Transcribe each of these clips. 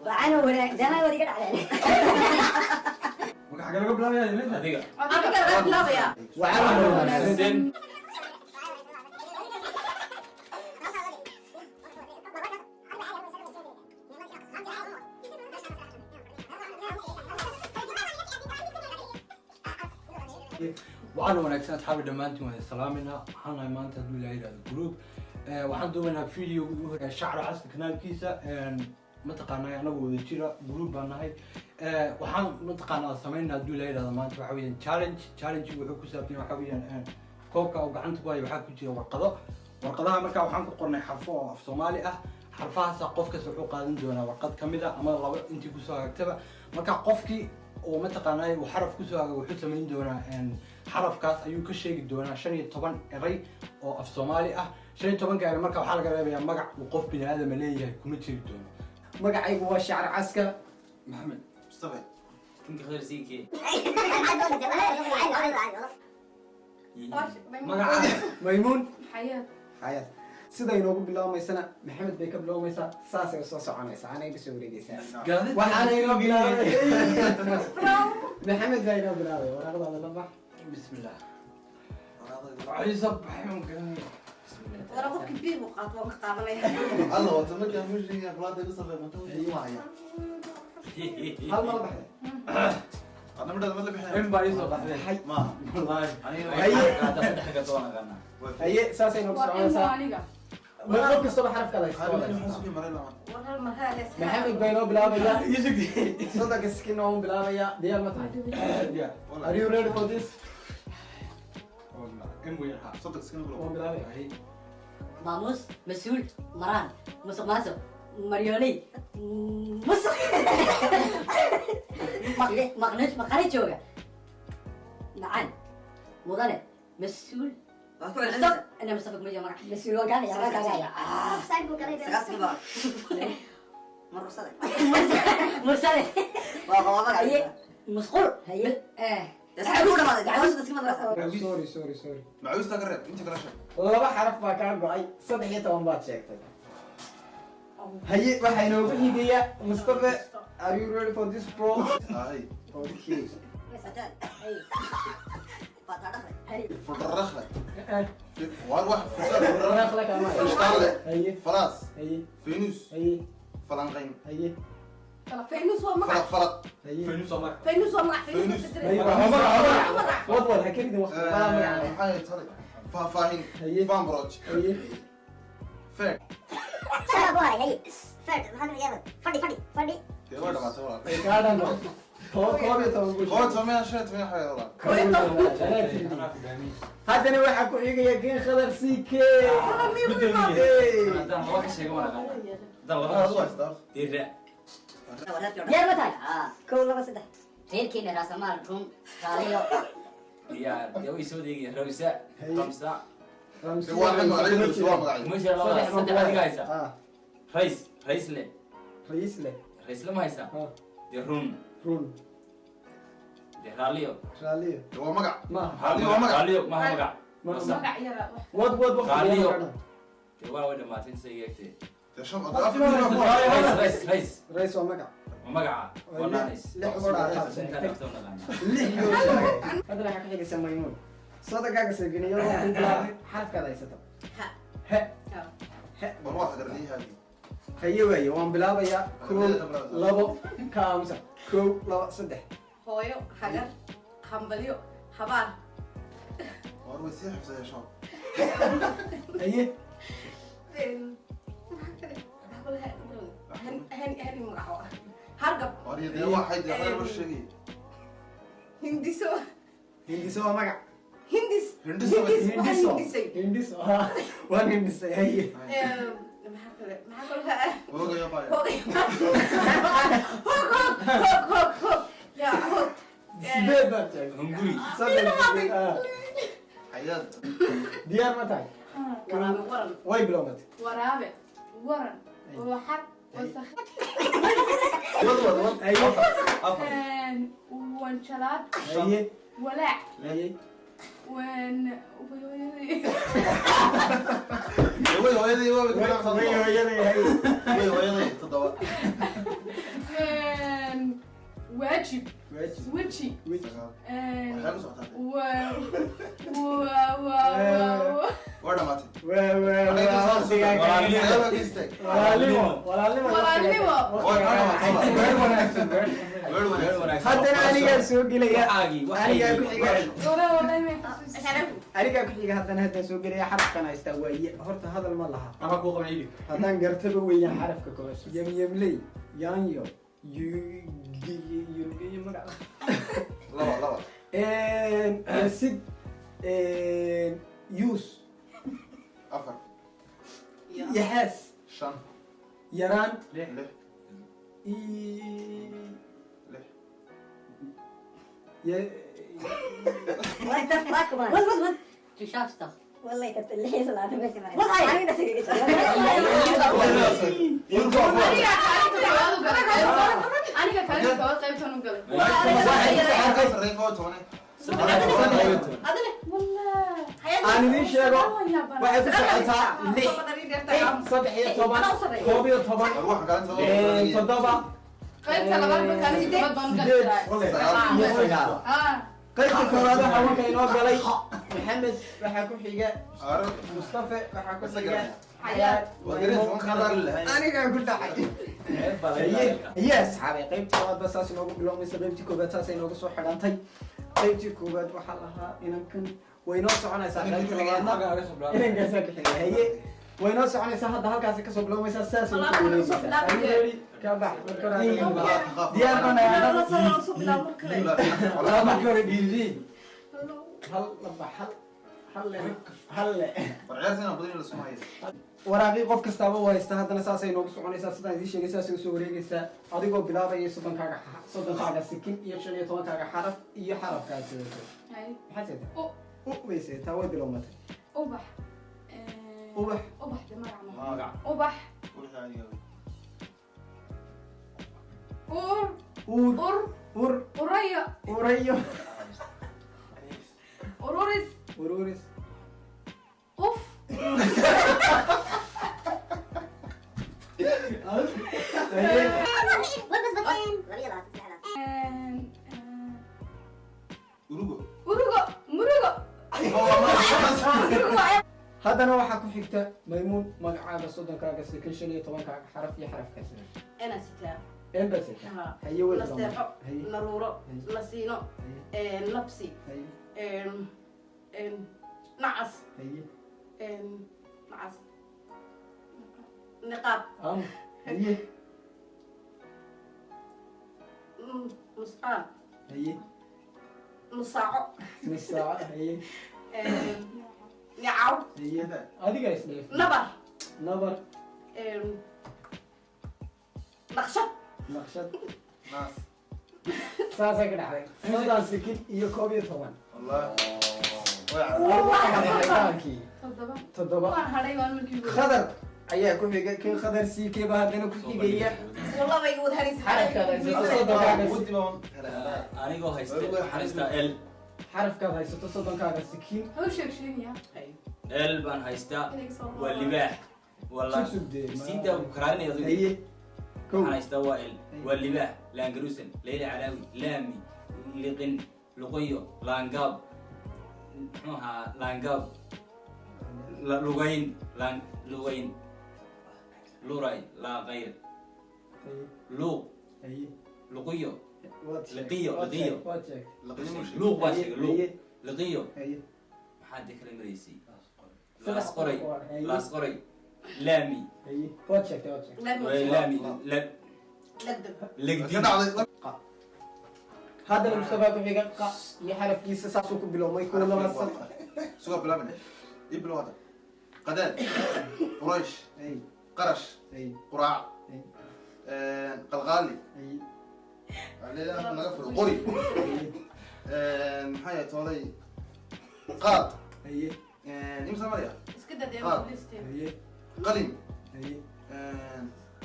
Waxaana wanaag dana wadi ka dhacdeen. Marka xagee laga bilaabaya meesha? Adiga. Adiga laga bilaabaya. Waxaa wanaagsan. Waxaana wanaagsan, asxaabi, dhammaantiin waan salaaminaa. Waxaan nahay maanta, hadduu Ilaahay yidhahdo, group. Waxaan duubaynaa video ugu horeeya Shacra Caska kanaalkiisa. Mataqaanaa, anagu wada jira group baan nahay. Waxaan mataqaanaa samaynaa, hadduu Ilaahay yidhahdo, maanta waxa weeyaan challenge. Challenge wuxuu ku saabsan yahay waxa weeyaan koobka oo gacanta ku haya waxaa ku jira warqado. Warqadaha markaa waxaan ku qornay xarfo oo af Soomaali ah. Xarfahaasa qof kasta wuxuu qaadan doonaa warqad ka mid a ama laba, intii kusoo hagaagtaba. Marka qofkii oo mataqaanaa uu xaraf kusoo hagaag, wuxuu samayn doonaa xarafkaas ayuu ka sheegi doonaa 15 eray oo af Soomaali ah. 15-ka eray marka waxaa laga reebayaa magac uu qof bini aadama leeyahay kuma jiri doono. Magacaygu waa Shacr Caska. Maxamed. Mustafa. Kinka Khadar CK. Magaca. Maymuun. Xayaad. Xayaad. Sida inoogu bilaabaysana Maxamed bay ka bilaabaysaa, saasay usoo soconaysaa, anay kasoo wareegaysaa. Gaadiidka. Waxaana inoo bilaabay Maxamed baa inoo bilaabay. Waraaqdaada la bax. Bismillah, ciise baxay. Wara qofkii biib u qaato waan ka qaadanaya. Alla wata markii aan sheegay qolaada iga sarreeya cunto wixii ma haya. Hal ma la baxday? Adna midhaad ma la bixinay. In baa iisoo baxday. Hay. Ma Wallaahi. Haye. Qaada saddex gato waan aqaanaa. Haye, saasay inoogu Waa ilmo soconaysaa. aniga. Ma qof kastaba xarafka la Hal mid maxaa sugi maray lama. War hal mar haales. Maxamed baa inoo bilaabaya. Ii sugtay. 30-ka sikin waan bilaabaya. Diyaar ma tahay? Yeah. Are you ready for this? In weyn ha. 30 skin bilow. Waan bilaabaya. Haye. Maamuus, mas-uul, maraan, musuq maasuq, maryooley, musuq, maqne, maqane jooga, macaan, mudane, mas-uul. Waa ku celcelinaysaa. Mustafa ina Mustafa kuma jiro magac mas-uul. Waan gaanaya, waan gaanaya. Sagaaskii baa. Marursade. Mursale. Waa qaba magac. Haye, musqul. Haye. Dee sax ugu dhamaaday. Dacwada iska madrasa. Sorry, sorry, sorry. Macuusta ka reeb inta kala sheeg. Laba xaraf baa kaa go'ay, 13 baad sheegtay. Haye, waxaa inoogu xigaya Mustafa. Are you ready for this, bro? Hay. Okay. Fataan. Fataa dhaqle. Furdarakhle. Waar wax. Waraaq la kama. Fishtaale. Haye. Falaas. Haye. Venus. Haye. Falanqayn. Haye. Faynus waa magac. Falaq falaq. Haye. Faynus waa magac. Faynus waa magac. Faynus. Haye. Waa magac, waa magac. Wad wad, ha kelidin waqti. Waa magac. Maxay tahay? Faahfaahin. Haye. Fambroj. Haye. Feeg. Shara ku haray. Haye, fadhi, maxaa ka yaabad? Fadhi, fadhi, fadhi. Dee waa dhamaatay walaal. Ay kaa dhan 11 buu. 11 15 xay walaal. Anaa ku daamiye. Haddana waxaa ku xigaya King Khadar CK. Gudoomiye. Haddaan laba ka sheego waan aqaanaa. Haddaan laba ka Aad u sheego. haystaa. Dira. Diyaar ma tahay? Kow, laba, saddex. Reerkeena, raasamaal, run, raaliyo. Diyaar. Dee way soo deegayaan. Rawsa. Ramsa. Dee waa magacyo, waa magacyo. Kuma jira labadaas. Saddex adiga haysa. Ah. Rays. Rays le. Ra'iis leh. Rays lama haysa. Ah. Dee run. Run. Dee raaliyo. Raaliyo. Dee waa magac. Maaha. Raaliyo waa magac. Raaliyo maha magac. Ma- Wasa. Magac yara wax. Wad wad, waqti. Raaliyo. Dee waa way dhamaatay inta iga egtay. Dee shan afar milyan waa. Rays, rays, rays. Ra'iis waa magac. Ma magaca. Waa naanis. Lix odhaa taad Intaa sheegtay. dhafto naqaanaa. Lix buu sheegay. Haddana waxaa ka xigaysa Maymuun. 30-kaaga seegin iyadoo ku bilaabay xarafkaad haysato. Ha. He. Ha. War waa xagarniyahaadii. Haye, waaye, waan bilaabayaa. Kow, labo, ka aamusa. Kow, laba, saddex. Hooyo, hagar, hambalyo, habaar. War way sii xifsayeen shan. Haye. Maxaa kale? Hani hani magac oo ah. Hargab. War iyo dee waxay dee khayr ma sheegay. Hindiso. Hindiso waa magac. Hindis. Hindiso. Hindis. Waxaan Hindiso. hindisay. Hindiso, ha, waan hindisay. Haye. Maxaa kale? Maxaa kale? Hoogayo baa. Hoog. Hoog, hoog, hoog, hoog, hoog. Ya, hoog. Sideed baad sheegtay. Hunguri. 30. Ah. Xayaad. Diyaar ma tahay? Waraabe, waran. Way bilowmatay. Waraabe, waran, waxar, wasakh. Wad wad wad. Haye. Afar. Wanjalaad. Haye. Walaac. Haye. Wen Way hooyadii waa Way hooyaday, haye. Way hooyaday toddoba. Wen waajib. Waajib. Weji. Weji. Sagaal. En Waxay ku socotaa. wa wa wa wa Waa dhamaatay. Waa waa waa waqtigaa Walaalnimo. Sagaal baa ka istaag. Walaalnimo, walaalnimo. Walaalnimo. Waa dhamaatay. Weer wanaagsan, weer. Weer wanaagsan. Haddana anigaa soo gelaya. Waxaagii, waxaagii. Anigaa ku xiga. wala wala ma xasuus. Anigaa ku xiga haddana haddaan soo gelaya xarafkan haystaa waa ye. Horta hadal ma laha. Ama kuu qaban idhig. Haddaan gartaba weeyaan xarafka koowaad. Yemyemley, yaanyo, yugeyo magaca. Laba, laba. Yasid, yuus, Afar. yaxaas, Shan. yaraan, Lix. Lix. What the fuck, man? Wad wad wad. Tushaafta. والله كنت اللي صلاة بس. Wad hay. Aniga kaalinta koowaad u galay aniga kaalinta koowaad qaybtan u galay. Sarreyn koob iyo toban. Adina. Wallah. Aan idiin sheego, waxay ku socotaa lix, 13, 11, War waxa kaalinta laba. 7, Qaybta labaad ba kaalinta koowaad baan u galay. 8 iyo 9. Ah. Qaybta koowaad waxaa marka inoo galay Maxamed, waxaa ku xiga Aaro. Mustafa, waxaa ku xiga Xayaat. Waa garan toban khadar lahayn. Anigaa ku dhacay. Haye asxaabay, qaybtii labaad ba saas inoogu bilowmaysa. Qaybtii koowaad saas inoogu soo xidhantay. Qaybtii koowaad waxaa lahaa inankan. Way inoo soconaysaa qaybta labaadna. Inankaasaa ku xigay. Haye, way inoo soconaysaa hadda, halkaasi kasoo bilowmaysaa, saas ay usoo wareegaysaa. Are you ready? Ka bax marka hore. Diyaar baan ahay. Markii hore dhiidii. Hal, laba, hal, hal le, hal le. War ciyaarta inaan badin la soo. Waraaqii qof kastaaba u haysta. Haddana saasay noogu soconaysaa, sidaan idiin sheegay, saasay usoo wareegaysaa, adigoo bilaabaya 30-kaaga sikin iyo 15-kaaga xaraf iyo xarafkaad sidato. Hay. Maxaad seetaa? U. U bay seetaa. Way bilowmatay. Ubax. Ubax. Ubax de magac ma Magac. Ubax. Ur. Uur. Ur. Ur. Urayo. Urayo. Ururis. Ururis. Uf. En, Urugo. Urugo, murugo. Murugo. Haddana waxaa ku xigta Maymuun. Magacaaga, 30-kaaga sikin, 15-kaaga xaraf iyo xarafkaad sidato. Ana sitaa. N baa seetaa. Haye, way bilowmatay. Nasteexo. Haye. Naruuro. Nasiino. Nabsi. Haye. Nacas. Haye. Nacas, niqaab. Am, haye. Nusqaan. Haye. Nusaaco. Nus saaco, haye. Nicaw. Haye, adiga isdheef. Nabar. Nabar. Naqshad. Naqshad. Naas. Saasay ka dhacday 30 sikin iyo 11. Wallah. Way Xidhitaankii. 7. 7. Waan hadhay, waan markii ugu. Khadar ayaa ku xigay kan. Khadar CK baa haddana ku xigaya. Wallah way wada haraysa. Xarafkaad haysato, 30-kaaga. Wadi baan helay. Anigoo haysta, waxaan haystaa L. Xarafkaad haysato, 30-kaaga sikin. Ha u sheeg sheegaya. L baan haystaa. Inay soo Waa libaax. Waa Sugdee. siintaa ku karaarinaya adigu. Haye, kow. Waxaan haystaa waa L. Waa libaax, laangaruusan, Leyla Calaawi, laami, liqin, luqayo, laangaab, muxuu ahaa, laangaab, lugayn, laan lugayn, luray, laaqayr, Haye. Luuq. Haye. Luqiyo. Waad sheegtay. Liqiyo, Waad liqiyo. sheegtay, waad sheegtay. Luuq baa sheegay, luuq. Haye. Liqiyo. Haye. Maxaa dee kala maraysay? Saddex Laas qoray. Haye. Laas qoray, laami. Haye, waad sheegtay, waad sheegtay. Laami. Lagdab. Legdi. Ka dhacday. Haddana Mustafa ku xiga, qa iyo xarafkiisa, saasuu ku bilowmay. Kow, laba, saddex. Suga bilaabina. Ii bilow hadda. Qadaad. Quraysh. Haye. Qarash. Haye. Quraac. Haye. Qalqaali. Haye. Leeyahay naga furo. Qori. Haye. Maxaa yahay toolay? Qaad. Haye. Imsa maraya? Iska dadee. Qaad. Liste. Haye. Qalin. Haye.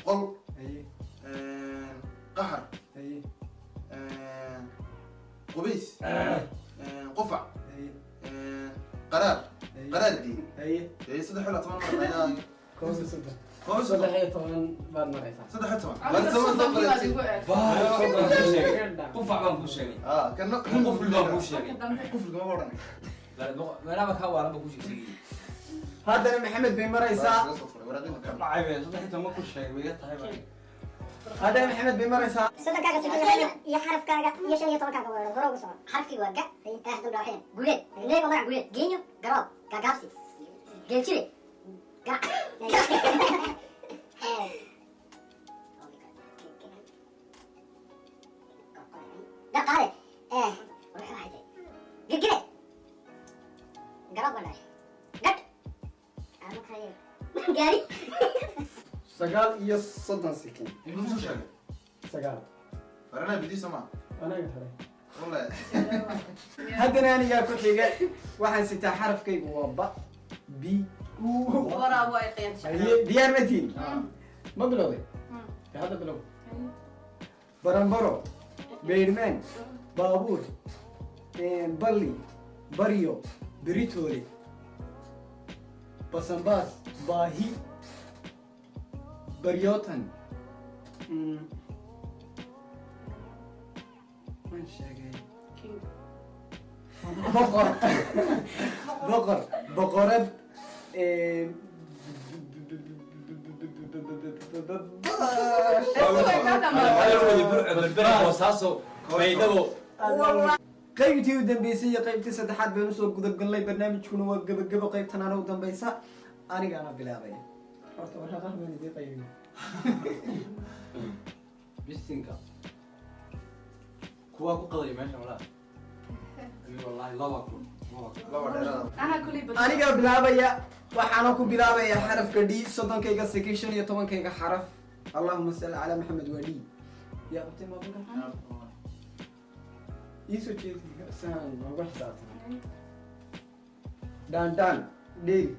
Qol. Haye. Qaxar. Haye. Qubays. Qufac. Haye. 13 baad maraysaa. 13. Adiga soddonkii baad igu eeg. Soddon kuu sheegay. Qufac baan kuu sheegay. Ah, kana Quful baan kuu sheegay. Marka dambe. Qufulka ma odhan. Meelaha kaa waalan baa kuu sheegay. Haddana Maxamed bay maraysaa. Dhacay bay 13 ma ku sheegay way iga tahay baa. Haddana Maxamed bay maraysaa. 30kaaga sikin iyo xarafkaaga iyo 15kaaga weerar hore ugu soco. Xarafkii waa ga ah dul dhawaxeen guuleed neego magac guuleed geenyo garoob gaagaabsi geeljire garac. Dhaqaale wuxuu haytay girgire garoob baan dhahay gadh ama kale gaari. 39 sikin. Inuu sheegay. 9. Warana bidii sama. Anaga hore. Wallahi. Haddana anigaa ku xiga, waxaan sitaa xarafkaygu waa ba b u. Waraabo ay qiyaantay. Haye, diyaar ma tihin? Ma bilowday? Dee hadda bilow. Baranbaro, beyrmaan, baabuur, balli, baryo, beritoole, basanbaas, baahi, baryootan. Waan sheegay boqor, boqor, boqorad. Berbera, Boosaaso, Baydhabo. Qaybtii u dambeysay iyo qaybtii saddexaad baynu usoo gudagalnay. Barnaamijkuna waa gebagebo. Qaybtan ana u dambeysa, anigaana bilaabay. Horta waraaqaha baan idiin qaybin. Bisinka kuwaa ku qadaya meesha walaa. Wallahi 2000, 2000. Laba dheeraad. Anaa kuley badan. Anigaa bilaabaya, waxaana ku bilaabaya xarafka D. 30kayga sikin, 15kayga xaraf. Allahuma salli calaa Maxamed. Waa D. Yaa qabtay moobilka? Iisoo jeedi saan noogu xisaabtan. Dhaan dhaan, dheeri,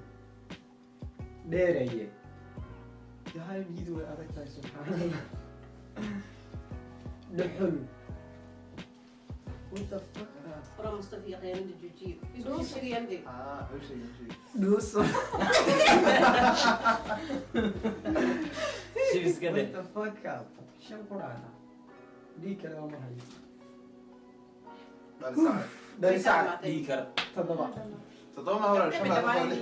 dheeraye. Yahay, biidu way adag tahay. Subxaan Allah. Dhuxul. What the fuck? Wara Mustafa iyo khiyaanada joojiyo. Isku sheegayaan dee. Ah, u sheegay, u sheegay. Dhuuso. Shibiska What dheh. the fuck up? Shan quraana dhii kale ma hayo. Dhalisac. Dhalisac. Dhiig kar. 7. 7 ma hore, shan baa ku lix.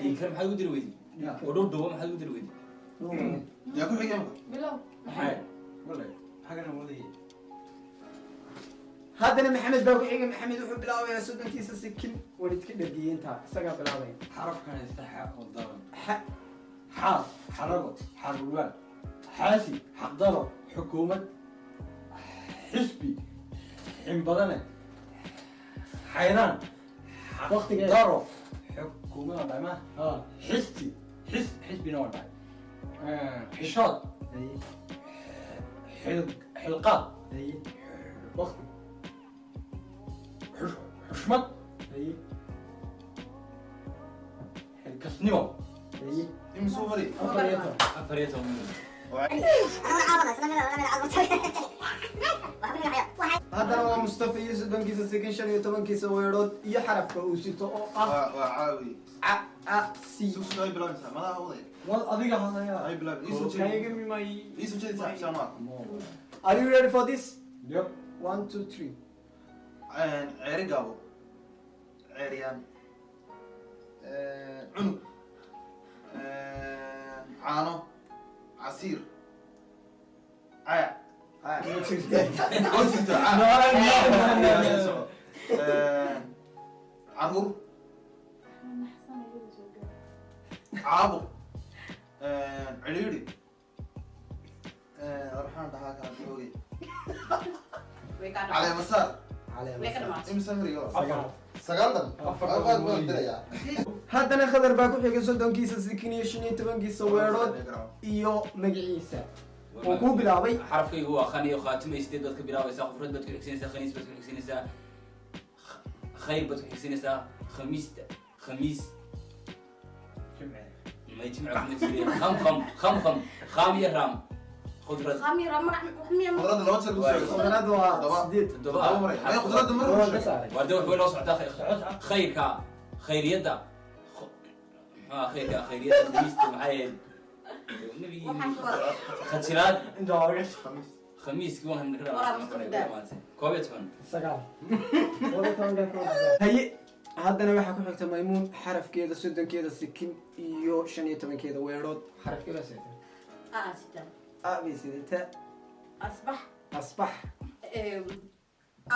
Dhiig kar maxaad ugu diri weyday? Oo dhow dhowo maxaad ugu diri weyday? Yaa ku xigay imka? Bilow. Maxay wallahi xagana wadayay. Haddana Maxamed baa ku xigay. Maxamed wuxuu bilaabayaa 30kiisa sikin. Waan iska dhargiyey intaa, isagaa bilaabaya. Xarafkan haysta xa oo daran. Xa. Xaas, xarago, xarulwaan, xaasi, xaqdaro, xukuumad, xisbi, xinbadane, xayraan. Waqtigeeda. Xaqdaro, xukuumad waa dhahay ma Ah. xisti xis xisbina waa dhahay, xishood, Haye. xil xilqaad. Haye, waqti. Xushmad. Haye. Xilkasnimo. Haye. Imisuu mari? 14. 14. Haddana waa Mustafa iyo 30kiisa sikin, 15kiisa weedhood iyo xarafka uu sito oo ah Waa caawi. ca a c. Suusu ay bilaabaysaa. Madaxa waday. Wad adiga hadlayaa. Ay bilaabay. Iisoo jeedi. Iisoo jeedi saaxiib saan waa. Are you ready for this? Yep. One, two, three. Ceeri gaabo. Ceeriyaan. Cunug. Caano. Casiir. Caac. Ah, ma jirta. Oo jirta, caac. Caruur. Caabuq. Cidhiidhi. Waxaan dhahaa kala joogay. Way kaa dhamaatay. Caleemasaar. Way ka dhamaatay. Imisa mariga? 9. 9 dhan. Afar baan dirayaa. Haddana Khadar baa ku xigay, 30kiisa sikin iyo 15kiisa weedhood iyo magaciisa uu kuu bilaabay. Xarafkaygu waa khan iyo khaatimo. Sideed baad ka bilaabaysaa, khufrad baad ku xigsanaysaa, khaniis baad ku xigsanaysaa, khayr baad ku xigsanaysaa, khamiista, khamiis may jimca kuma jireen, kham kham kham kham kham iyo raam, khudrad. Khamira magac wax miya? Khudradda laba jeer ku soo. Khudrad waa 7. 8. 7. 7 maray. Ay, khudradda mar Waa uu ka sheegay. saaray. Waa de wax way loo socotaa khayrka, khayriyadda, muxuu ahaa khayrka, khayriyadda, khamiista, maxay ahayd? Nabigii Waxaan ku qoray. Khajiraad. Inta waa laga Khamiis. Khamiiskii waan ka Waraab Mustafa Daa. dhamaatay. 11. 9. Haye, haddana waxaa ku xigta Maymuun, xarafkeeda 30keeda sikin iyo 15keeda weedhood. Xarafkeeda sidata? Ah, sita. A bay sidata. Asbax. Asbax.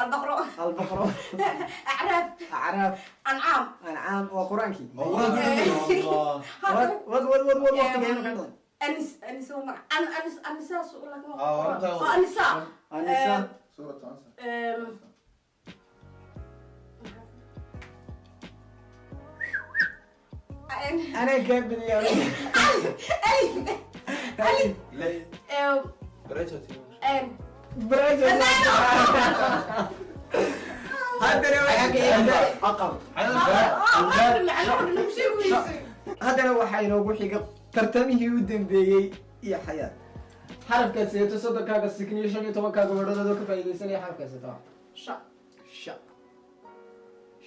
Albaqro. Albaqro. Acraaf. Acraaf. Ancaam. Ancaam waa qur-aankii. Allah. Wad wad wad wad wad, waqtigeenu ka dhalan. Anis, Anis waa magac. An Anis, Anisaa su lagama. Ah, waa intaa. Waa Anisa. Anisa. Suurat Ansa. Anaa kaa badiyaa. Alif. Alif. Lay. Em, em. Haddana waxaa ka xigta Aqal. Haddana waxaa inoogu xiga tartamihii u dambeeyey iyo Xayaat. Xarafkaad sidato, 30kaaga sikin iyo 15kaaga weedhood, ka faa'iidaysanaya, xarafkaad sidato? Sha. Sha.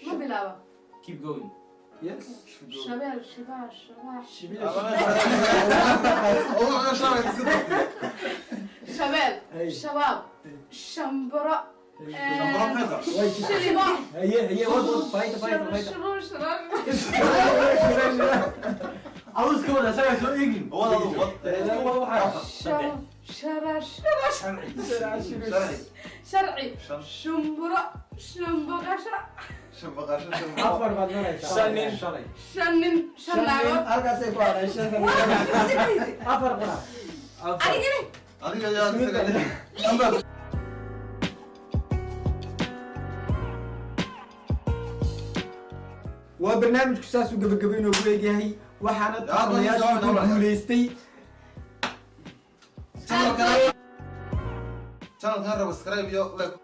Ma bilaaba? Keep going. Yes. Shabeel, shibaa, shabaa. Shabeel. Hey. Shabaab. Shambaro. Shambaro maxay tahay? Shilimo. Haye, haye, wad wad, fayta, fayta, fayta. Shuru, shuru. Cawska wada isagaa soo eegin. Wad wad. Iska wada waxaa. Shara, shara. Sharci. Sharci. Shan. Shumburo. Shumboqasho. Shambaqasho, shambaqo. Afar baad maraysaa. Shan nin. Shalay. Shan nin. Shan naagood. Halkaasay ku hadhay shanta nin. Afar qura. Anigana. Adiga yaa isaga leh. Amba. Waa barnaamijku saasuu gabagabo inoogu eegyahay, waxaana tartamayaashii ku guuleystay Channelkan subscribe iyo like.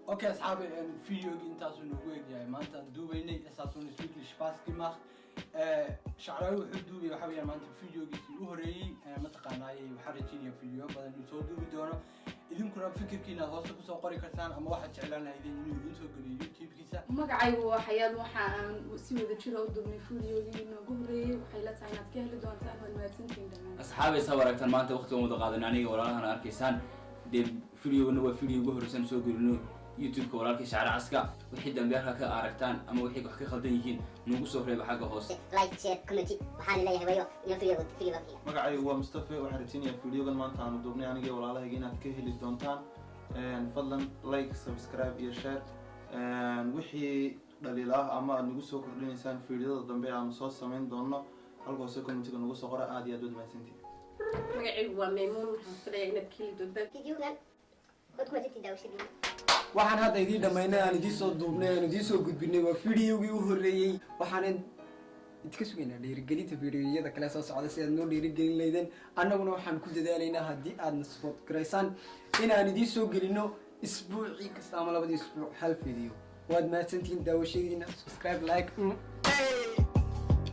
Okay, asxaabi, videogii intaasuu noogu egyahay maanta aan duubaynay. Isaasuun is wirklich Spaß gemacht. Shacraawi wuxuu duubay waxa weeyaan maanta videogiisii u horeeyey. Mataqaanaayey, waxaan rajeynaya video badan inuu soo duubi doono. Idinkuna fikirkiina aad hoosta kusoo qori kartaan ama waxaad jeclaan lahaydeen inuu idiin soo geliyo YouTube-kiisa. Magacaygu waa Xayaad. Waxa aan si wada jira u duubnay videogii inoogu horeeyey. Waxay la tahay inaad ka heli doontaan. Waad mahadsantihiin dhammaan. Asxaabay, sab aragtaan maanta waqti waan wada qaadan aniga walaalahana arkaysaan. Dee videogana waa video ugu horreysan soo gelino YouTube-ka walaalkii Shacra Caska. Wixii dambe halkaa ka aragtaan ama wixii wax ka khaldan yihiin, nagu soo reeba xagga hoose. Like, share, comment. Waxaan leeyahay wayo inoo video video. Magacaygu waa Mustafa. Waxaan rajeynayaa videogan maanta aanu duubnay aniga iyo walaalahayga inaad ka heli doontaan. Fadlan like, subscribe iyo share. Wixii dhaliil ah ama aad nagu soo kordhinaysaan fiidiyada dambe aanu soo samayn doono, halka hoose commentiga nagu soo qora. Aad iyo aad waad mahadsantihin. Magacaygu waa Maymuun. Waxaan filayaa inaad ka heli doontaan. Videogan waad ku mahadsantihiin daawashadiina. Waxaan hadda idiin dhammaynay, aan idiin soo duubnay, aan idiin soo gudbinay waa videogii u horreeyey. Waxaanan idinka sugaynaa dhiirigelinta videoyada kale soo socda si aad noo dhiirigelin laydeen. Annaguna waxaan ku dadaalaynaa, haddii aadna support garaysaan, inaan idiin soo gelino isbuucii kasta ama labadii isbuuc hal video. Waad mahadsantihiin daawashadiina. Subscribe, like.